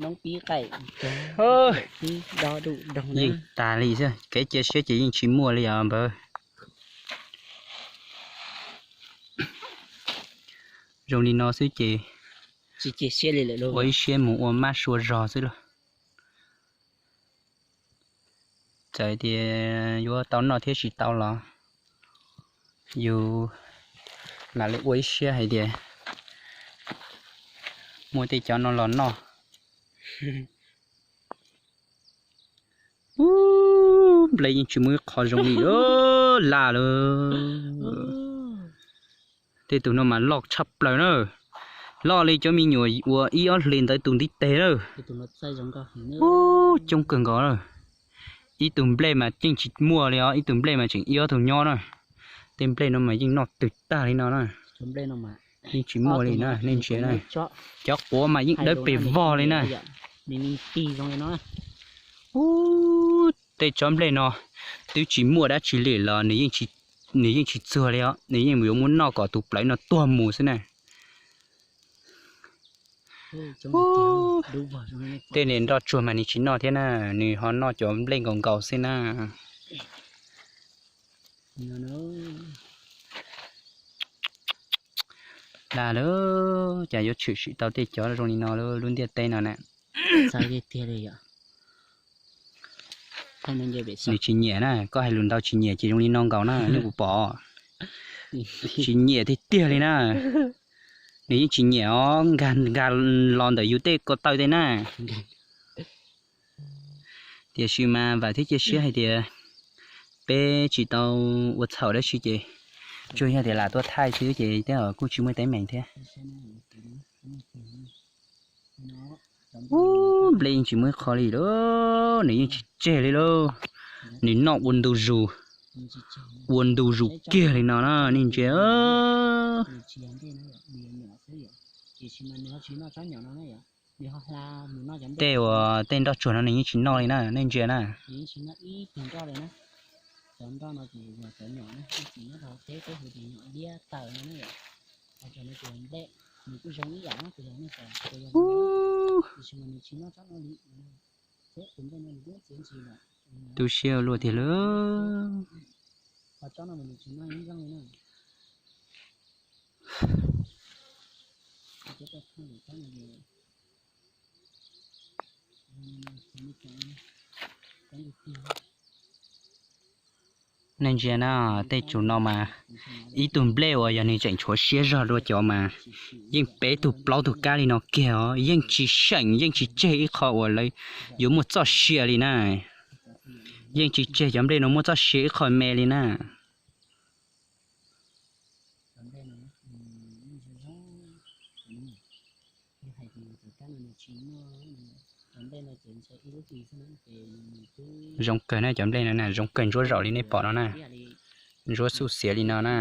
Yeej tas li xwb, kev cia siab ces yeej tsis muaj li os npawg. Zoo li no xwb ces ua ib siab mus ua mab sua zog xwb lauj. Txawm tias yuav tau noj thiab tsis tau los yus mam li ua ib siab hais tias muaj tej cov no los noj. Ub, nplej yeej tsis muaj ib qho zoo li lawm. Tej tus no mas loj tshaj plaws na, loj li cov me nyuam uas ib ob hlis ntawd tus ntiv tes na. Ub, coob kawg nkaus na. Ib tug nplej mas yeej tsis muaj li os, ib tug nplej mas tseem ib ob tug nyob na. Tej nplej no mas yeej noj twg tag li no na. Yeej tsis muaj li na, nej ntsia na. Cov quav mas yeej dawb pes vog li na. Ub, tej tsob nplej no twb tsis muaj dab tsi li los nws yeej tsis txuag li os, nws yeej yuav muab noj kom tus plawv no tuag mus xwb na. Tej niag nroj tsuag mas nws tsis noj thiab na, nws ho noj cov nplej nkaus nkaus xwb na. Dag lawm, cas yuav tshwm sim tau tej cov zoo li no lub ntiaj teb no na. Nws tsis nyiam na, koj hais lus ntau tsis nyiam ces zoo li no nkaus na, nej puas pom? Tsis nyiam tiag tiag li na. Nws yeej tsis nyiam os, nkag nkag los ntawm yus tej ko taw tej na. Tiam sis mas vam thiab cia siab hais tias peb tsis tau ua txhaum dab tsi ces tsuas yog tias lam tuaj thaij xwb ces tej zaum kuj tsis muaj teeb meem thiab. Ub, nplej yeej tsis muaj ib qho li lauj, nws yeej tsis tseg li lauj. Nws noj ua ntu zus, ua ntu zus kiag li no na, nej ntsia. Tej uas tej nroj tsuag no nws yeej tsis noj li na, nej ntsia na. Tu siab ua luaj tiag lauj. Nej ntsia na, tej tsuas no mas ib tug nplej uas yog nws tseem tshuav siab zog dua cov mas yeej peb tug plaub tug kab li no kiag os, yeej tsis seem yeej tsis tseg ib qho uas lawv yuav muaj txoj sia li na. Yeej tsis tseg cov nplej no muaj txoj sia ib qho me li na. Zoo kawg na cov nplej no na, zoo kawg ntsuab zaum li nej pom no na. Ntsuab xuj xiav li no na.